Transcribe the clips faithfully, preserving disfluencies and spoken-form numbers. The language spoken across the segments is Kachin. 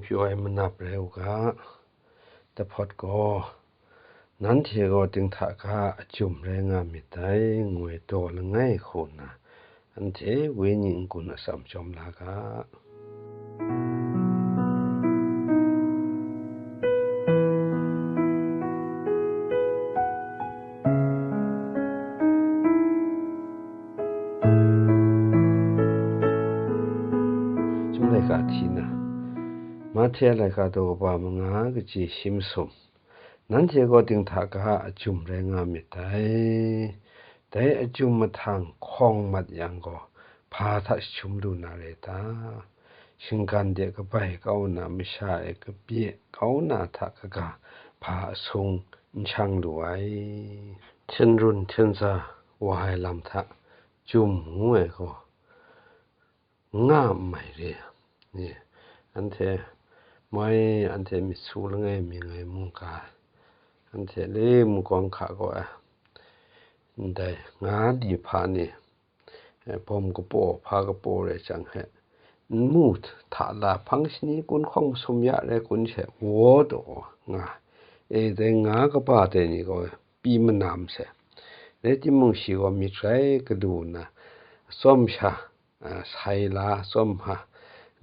Pyaw ai manap rai u ga, dahpawt gaw, nanhte gaw dinghta ga a jum rai nga myit dai, ngu ai daw langai hku nna, anhte wenyi n-gun atsam chyawm la ga. Chyum laika hti na, Mahte a laika daw kaba manga kaji shi masum, nanhte gaw dinghta ga a jum rai nga myit dai. Dai a jum mahtang hkawng mat yang gaw, hpa hta jahtum lu na rai ta? Shinggan de kabai kau nna, masha e kabye kau na hta kaga, hpa asung n shang lu ai. Hten run hten sa wa ai lam hta jum ngu ai gaw, nga n mai re. Ni, anhte moi, anhte myit su langai mi ngai mungga, anhte le mungkawng hka gaw ai, ndai nga li hpa ni, eh, bawm kapaw, hpa kapaw rai jang he, nmu hta la hpang shani kun hkawng masum ya rai kun she, waw taw nga, e, dai nga kaba dai ni gaw pyi manam se. Rai timung, shi gaw myit rai galu nna, atsawm sha, a, sai la, atsawm hpa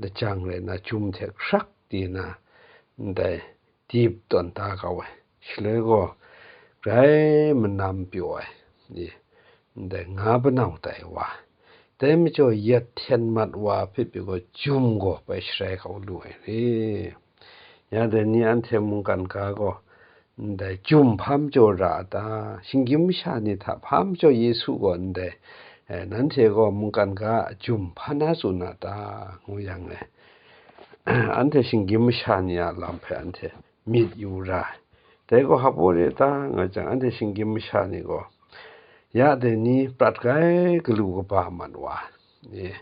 lajang rai nna, jum hte hkrak di nna, ndai dip tawn da kau ai. Shaloi gaw, grai manam pyaw ai, i, ndai nga banau tai wa, dai majaw yet hten mat wa hpe pyi gaw, jum gaw bai sharai kau lu ai re. Ya dai ni anhte mungkan ga gaw, ndai jum hpa majaw ra a ta? Shinggyim masha ni hta hpa majaw Yesu gaw ndai, eh, nanhte gaw mungkan ga a jum hpa na tsun a ta? Ngu yang e, anhte shinggyim masha ni a lam hpe anhte myit yu ra ai. Dai gaw hpa re ta, nga jang, anhte shinggyim masha ni gaw, ya dai ni prat kai galu kaba mat wa, e,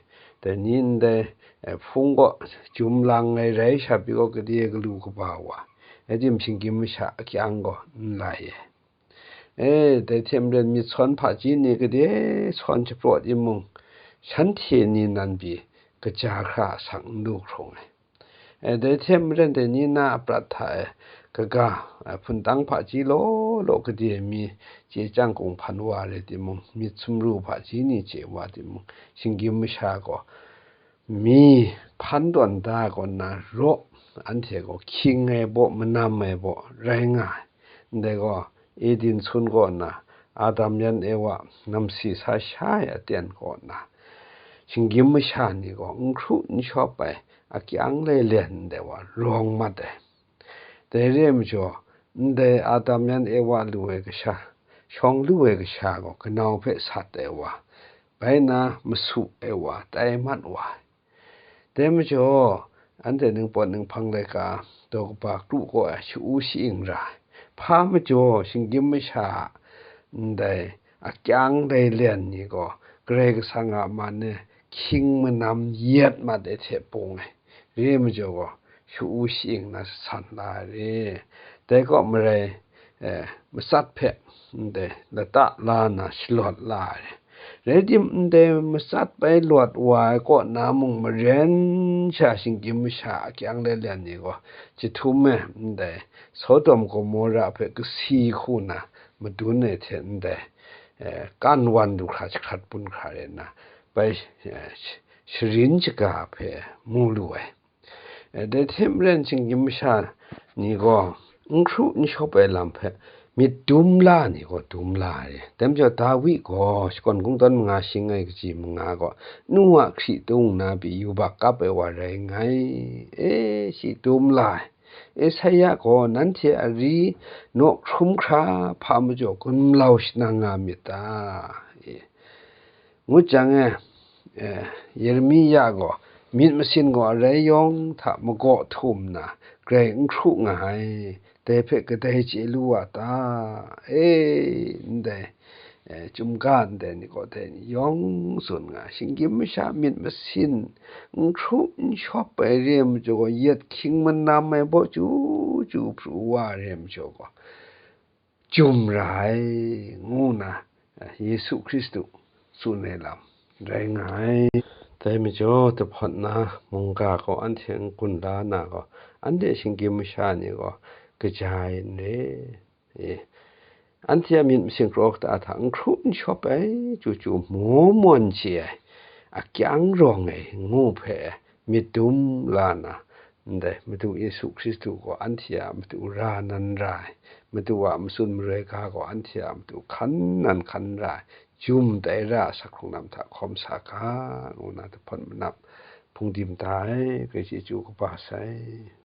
dai ni ndai, e, hpung gaw jum lang ai rai sha pyi gaw, gade galu kaba wa, rai tim, shinggyim masha akyang gaw n lai e. E, dai hte maren myit sawn hpaji ni gade sawn shapraw timung, shanhte ni nan pyi kaja hkra asak n lu hkrung ai. E, dai hte maren dai ni na a prat hta e kaga, e, hpun tang hpaji law law gade mi chye chyang kunghpan wa rai timung, myit sumru hpaji ni chye wa timung, shinggyim masha gaw mi hpan tawn da kaw nna raw, anhte gaw hkying ai baw, manam ai baw rai nga ai. Ndai gaw, Eden sun kaw nna, Adam yan Ewa namsi sa sha ai aten kaw nna, shinggyim masha ni gaw n hkru n shawp ai, akyang lailen ndai wa rawng mat ai. Dai re ai majaw, ndai Adam yan Ewa lu ai kasha, shawng lu ai kasha gaw kanau hpe sat ai wa, bai na masu ai wa, tai mat wa ai. Dai majaw, anhte ningpawt ninghpang laika daw kaba kru kaw ai sha-u sha-ing ra ai. Hpa majaw shinggyim masha a ndai akyang lailen ni gaw Karai Kasang a man e hkying manam yet mat ai hte bung ai. Re ai majaw gaw, sha-u sha-ing na san la ai re. Dai kaw marai, eh, matsat hpe ndai lata la nna shalawt la ai re. Rai tim, ndai matsat bai lawt wa ai kaw na mung, maren sha shinggyim masha akyang lailen ni gaw, jahtum e ndai Sodom Gomora hpe kasi hku na madun ai hte ndai, eh, kan wan lu hkra jahkrat bun hkra rai nna, bai, eh, sh-, sharin shaga hpe mu lu ai. Eh, dai hte maren shinggyim masha ni gaw n hkru n shawp ai lam hpe myit dum la ni gaw dum la ai. Dai majaw Dawi gaw shakawn kungdawn manga shing ai kaji manga gaw, nu a hkritung na pyi yubak kap ai wa rai nngai. E, shi dum la ai. Esaia gaw, nanhte a ri naw hkrum hkra hpa majaw gun malau shanang nga myit ta? E, ngut jang e, eh, Yeremia gaw, myit masin gaw arai yawng hta magaw htum nna, grai n hkru nga ai, dai hpe kadai chye lu wa ta? E, ndai, eh, chyum ga ndai ni gaw dai ni yawng tsun nga, shinggyim masha myit masin n hkru n shawp ai re ai majaw gaw, yet hkying manam ai baw chyu chyu pru wa ai re ai majaw gaw, jum ra ai, ngu nna, eh, Yesu Hkristu tsun ai lam rai nga ai. Dai majaw, dahpawt na mungga gaw anhte n gun la na gaw, anhte shinggyim masha ni gaw kaja ai n re. E, anhte a myit masin kraw kata hta n hkru n shawp ai, chyu chyu maw mawn chye ai, akyang rawng ai ngu hpe myit dum la na, ndai Madu Yesu Hkristu gaw anhte a matu ra nan ra ai, Madu a matsun maroi ga gaw anhte a matu hkan nan hkan ra ai, jum tai ra ai asak hkrung lam hta hkawm sa ga, ngu na dahpawt manap hpung dim da ai, Karai chyeju kaba sai.